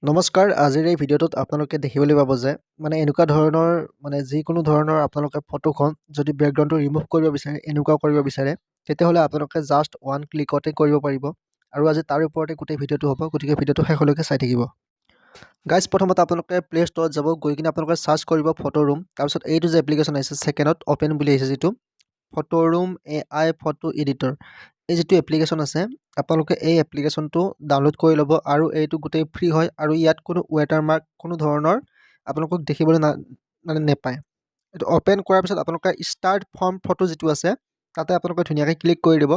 নমস্কাৰ। আজিৰ এই ভিডিঅ'টোত আপোনালোকে দেখিবলৈ পাব যে মানে এনেকুৱা ধৰণৰ মানে যিকোনো ধৰণৰ আপোনালোকে ফটোখন যদি বেকগ্ৰাউণ্ডটো ৰিমুভ কৰিব বিচাৰে, এনেকুৱা কৰিব বিচাৰে, তেতিয়াহ'লে আপোনালোকে জাষ্ট ওৱান ক্লিকতে কৰিব পাৰিব। আৰু আজি তাৰ ওপৰতে গোটেই ভিডিঅ'টো হ'ব, গতিকে ভিডিঅ'টো শেষলৈকে চাই থাকিব। গাইজ, প্ৰথমতে আপোনালোকে প্লে' ষ্ট'ৰত যাব, গৈ কিনে আপোনালোকে চাৰ্চ কৰিব ফটো ৰুম। তাৰপিছত এইটো যে এপ্লিকেশ্যন আহিছে, ছেকেণ্ডত অ'পেন বুলি আহিছে, যিটো photo room AI photo editor, এই যিটো এপ্লিকেশ্যন আছে, আপোনালোকে এই এপ্লিকেশ্যনটো ডাউনলোড কৰি ল'ব। আৰু এইটো গোটেই ফ্ৰী হয় আৰু ইয়াত কোনো ৱাটাৰমাৰ্ক, কোনো ধৰণৰ আপোনালোকক দেখিবলৈ না মানে নেপায়। এইটো অ'পেন কৰাৰ পিছত আপোনালোকে ষ্টাৰ্ট ফ্ৰম ফটো যিটো আছে, তাতে আপোনালোকে ধুনীয়াকৈ ক্লিক কৰি দিব।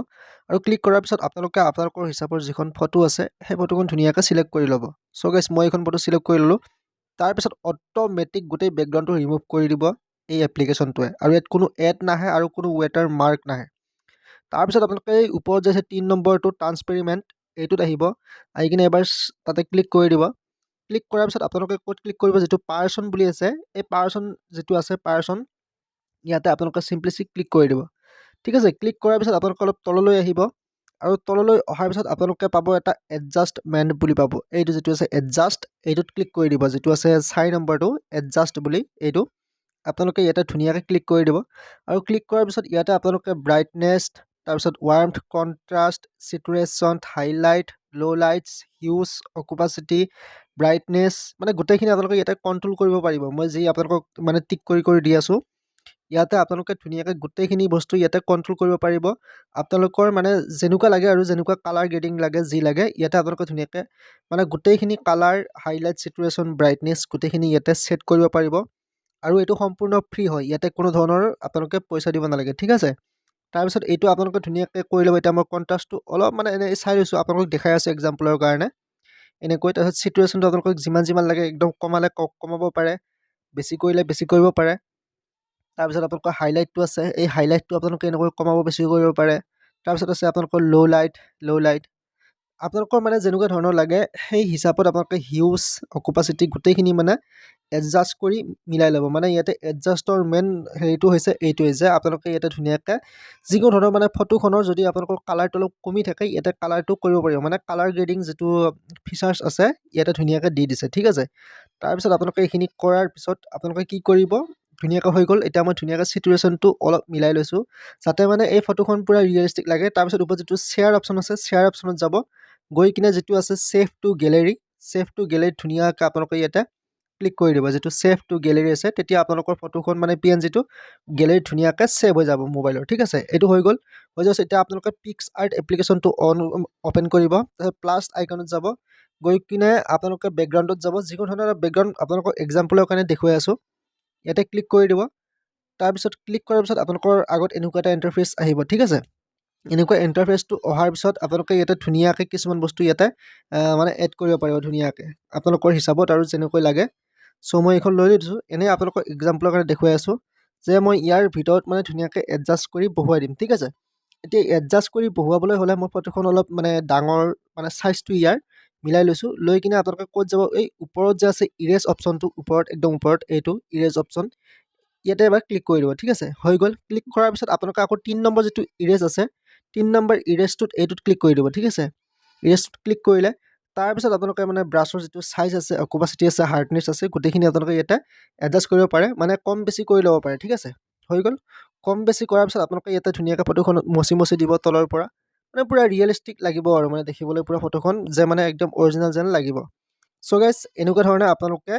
আৰু ক্লিক কৰাৰ পিছত আপোনালোকে আপোনালোকৰ হিচাপৰ যিখন ফটো আছে, সেই ফটোখন ধুনীয়াকৈ চিলেক্ট কৰি ল'ব। চ' গাইজ, মই এইখন ফটো চিলেক্ট কৰি ল'লোঁ। তাৰপিছত অট'মেটিক গোটেই বেকগ্ৰাউণ্ডটো ৰিমুভ কৰি দিব এই এপ্লিকেশ্যনটোৱে আৰু ইয়াত কোনো এড নাহে আৰু কোনো ৱাটাৰ মাৰ্ক নাহে। তাৰপিছত আপোনালোকে এই ওপৰত যে আছে তিনি নম্বৰটো ট্ৰান্সপেৰেণ্ট, এইটোত আহিব। আহি কিনে এবাৰ তাতে ক্লিক কৰি দিব। ক্লিক কৰাৰ পিছত আপোনালোকে ক'ত ক্লিক কৰিব? যিটো পাৰ্চন বুলি আছে, এই পাৰ্চন যিটো আছে, পাৰ্চন, ইয়াতে আপোনালোকে চিম্পলি ক্লিক কৰি দিব। ঠিক আছে। ক্লিক কৰাৰ পিছত আপোনালোকে অলপ তললৈ আহিব আৰু তললৈ অহাৰ পিছত আপোনালোকে পাব এটা এডজাষ্টমেণ্ট বুলি পাব। এইটো যিটো আছে এডজাষ্ট, এইটোত ক্লিক কৰি দিব। যিটো আছে 4 নম্বৰটো এডজাষ্ট বুলি, এইটো আপোনালোকে ইয়াতে ধুনীয়াকৈ ক্লিক কৰি দিব। আৰু ক্লিক কৰাৰ পিছত ইয়াতে আপোনালোকে ব্ৰাইটনেছ, তাৰপিছত warmth, contrast, saturation, highlight, low lights, hues, opacity, brightness, মানে গোটেইখিনি আপোনালোকে ইয়াতে কণ্ট্ৰল কৰিব পাৰিব। মই যি আপোনালোকক মানে টিক কৰি কৰি দি আছোঁ, ইয়াতে আপোনালোকে ধুনীয়াকৈ গোটেইখিনি বস্তু ইয়াতে কণ্ট্ৰল কৰিব পাৰিব। আপোনালোকৰ মানে যেনেকুৱা লাগে আৰু যেনেকুৱা কালাৰ গ্ৰেডিং লাগে, যি লাগে, ইয়াতে আপোনালোকে ধুনীয়াকৈ মানে গোটেইখিনি কালাৰ, হাইলাইট, চেটুৰেশ্যন, ব্ৰাইটনেছ গোটেইখিনি ইয়াতে ছেট কৰিব পাৰিব। আৰু এইটো সম্পূৰ্ণ ফ্ৰী হয়, ইয়াতে কোনো ধৰণৰ আপোনালোকে পইচা দিব নালাগে। ঠিক আছে। তাৰপিছত এইটো আপোনালোকে ধুনীয়াকৈ কৰি ল'ব। এতিয়া মই কণ্ট্ৰাষ্টটো অলপ মানে এনেই চাই লৈছোঁ, আপোনালোকক দেখাই আছোঁ এক্সাম্পলৰ কাৰণে এনেকৈ। তাৰপিছত চেটুৰেশ্যনটো আপোনালোকক যিমান যিমান লাগে, একদম কমালে কমাব পাৰে, বেছি কৰিলে বেছি কৰিব পাৰে। তাৰপিছত আপোনালোকৰ হাইলাইটটো আছে, এই হাইলাইটটো আপোনালোকে এনেকৈ কমাব, বেছি কৰিব পাৰে। তাৰপিছত আছে আপোনালোকৰ ল' লাইট। ল' লাইট আপোনালোকৰ মানে যেনেকুৱা ধৰণৰ লাগে, সেই হিচাপত আপোনালোকে হিউজ, অপাচিটি গোটেইখিনি মানে এডজাষ্ট কৰি মিলাই ল'ব। মানে ইয়াতে এডজাষ্টৰ মেইন হেৰিটো হৈছে এইটোৱে যে আপোনালোকে ইয়াতে ধুনীয়াকৈ যিকোনো ধৰণৰ মানে ফটোখনৰ যদি আপোনালোকৰ কালাৰটো অলপ কমি থাকে, ইয়াতে কালাৰটো কৰিব পাৰিব। মানে কালাৰ গ্ৰেডিং যিটো ফিচাৰ্ছ আছে, ইয়াতে ধুনীয়াকৈ দি দিছে। ঠিক আছে। তাৰপিছত আপোনালোকে এইখিনি কৰাৰ পিছত আপোনালোকে কি কৰিব? ধুনীয়াকৈ হৈ গ'ল। এতিয়া মই ধুনীয়াকৈ চেটুৰেশ্যনটো অলপ মিলাই লৈছোঁ, যাতে মানে এই ফটোখন পূৰা ৰিয়েলিষ্টিক লাগে। তাৰপিছত ওপৰত যিটো শ্বেয়াৰ অপশ্যন আছে, শ্বেয়াৰ অপশ্যনত যাব। গৈ কিনে যিটো আছে save to gallery, save to গেলেৰীত ধুনীয়াকৈ আপোনালোকে ইয়াতে ক্লিক কৰি দিব, যিটো ছেভ টু গেলেৰী আছে। তেতিয়া আপোনালোকৰ ফটোখন মানে পিএনজিটো গেলেৰীত ধুনীয়াকৈ ছেভ হৈ যাব মোবাইলৰ। ঠিক আছে। এইটো হৈ গ'ল। হৈ যোৱাৰ এতিয়া আপোনালোকে পিক্স আৰ্ট এপ্লিকেশ্যনটো অ'পেন কৰিব। তাৰপিছত প্লাছ আইকনত যাব। গৈ কিনে আপোনালোকে বেকগ্ৰাউণ্ডত যাব। যিকোনো ধৰণৰ বেকগ্ৰাউণ্ড আপোনালোকৰ এক্সাম্পলৰ কাৰণে দেখুৱাই আছোঁ, ইয়াতে ক্লিক কৰি দিব। তাৰপিছত ক্লিক কৰাৰ পিছত আপোনালোকৰ আগত এনেকুৱা এটা ইণ্টাৰফেচ আহিব। ঠিক আছে। এনেকুৱা ইণ্টাৰফেচটো অহাৰ পিছত আপোনালোকে ইয়াতে ধুনীয়াকৈ কিছুমান বস্তু ইয়াতে মানে এড কৰিব পাৰিব ধুনীয়াকৈ আপোনালোকৰ হিচাপত আৰু যেনেকৈ লাগে। চ' মই এইখন লৈ দিছোঁ, এনেই আপোনালোকৰ এক্সাম্পলৰ কাৰণে দেখুৱাই আছোঁ যে মই ইয়াৰ ভিতৰত মানে ধুনীয়াকৈ এডজাষ্ট কৰি বহুৱাই দিম। ঠিক আছে। এতিয়া এডজাষ্ট কৰি বহুৱাবলৈ হ'লে মই ফটোখন অলপ মানে ডাঙৰ, মানে চাইজটো ইয়াৰ মিলাই লৈছোঁ। লৈ কিনে আপোনালোকে ক'ত যাব? এই ওপৰত যে আছে ইৰেজ অপশ্যনটো, ওপৰত, একদম ওপৰত এইটো ইৰেজ অপশ্যন, ইয়াতে এবাৰ ক্লিক কৰি দিব। ঠিক আছে, হৈ গ'ল। ক্লিক কৰাৰ পিছত আপোনালোকে আকৌ 3 নম্বৰ যিটো ইৰেজ আছে, 3 নম্বৰ ইৰেজটোত, এইটোত ক্লিক কৰি দিব। ঠিক আছে। ইৰেজটোত ক্লিক কৰিলে তাৰপিছত আপোনালোকে মানে ব্ৰাছৰ যিটো চাইজ আছে, অপাচিটি আছে, হাৰ্ডনেছ আছে, গোটেইখিনি আপোনালোকে ইয়াতে এডজাষ্ট কৰিব পাৰে, মানে কম বেছি কৰি ল'ব পাৰে। ঠিক আছে, হৈ গ'ল। কম বেছি কৰাৰ পিছত আপোনালোকে ইয়াতে ধুনীয়াকৈ ফটোখন মচি মচি দিব তলৰ পৰা, মানে পূৰা ৰিয়েলিষ্টিক লাগিব আৰু মানে দেখিবলৈ পূৰা ফটোখন যে মানে একদম অৰিজিনেল যেন লাগিব। চ' গাইজ, এনেকুৱা ধৰণে আপোনালোকে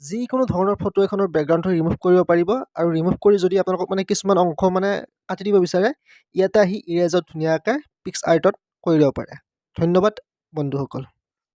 যিকোনো ধৰণৰ ফটো এখনৰ বেকগ্ৰাউণ্ডটো ৰিমুভ কৰিব পাৰিব। আৰু ৰিমুভ কৰি যদি আপোনালোকক মানে কিছুমান অংশ মানে কাটি দিব বিচাৰে, ইয়াতে আহি ইৰেজত ধুনীয়াকৈ পিক্স আৰ্টত কৰি ল'ব পাৰে। ধন্যবাদ বন্ধুসকল।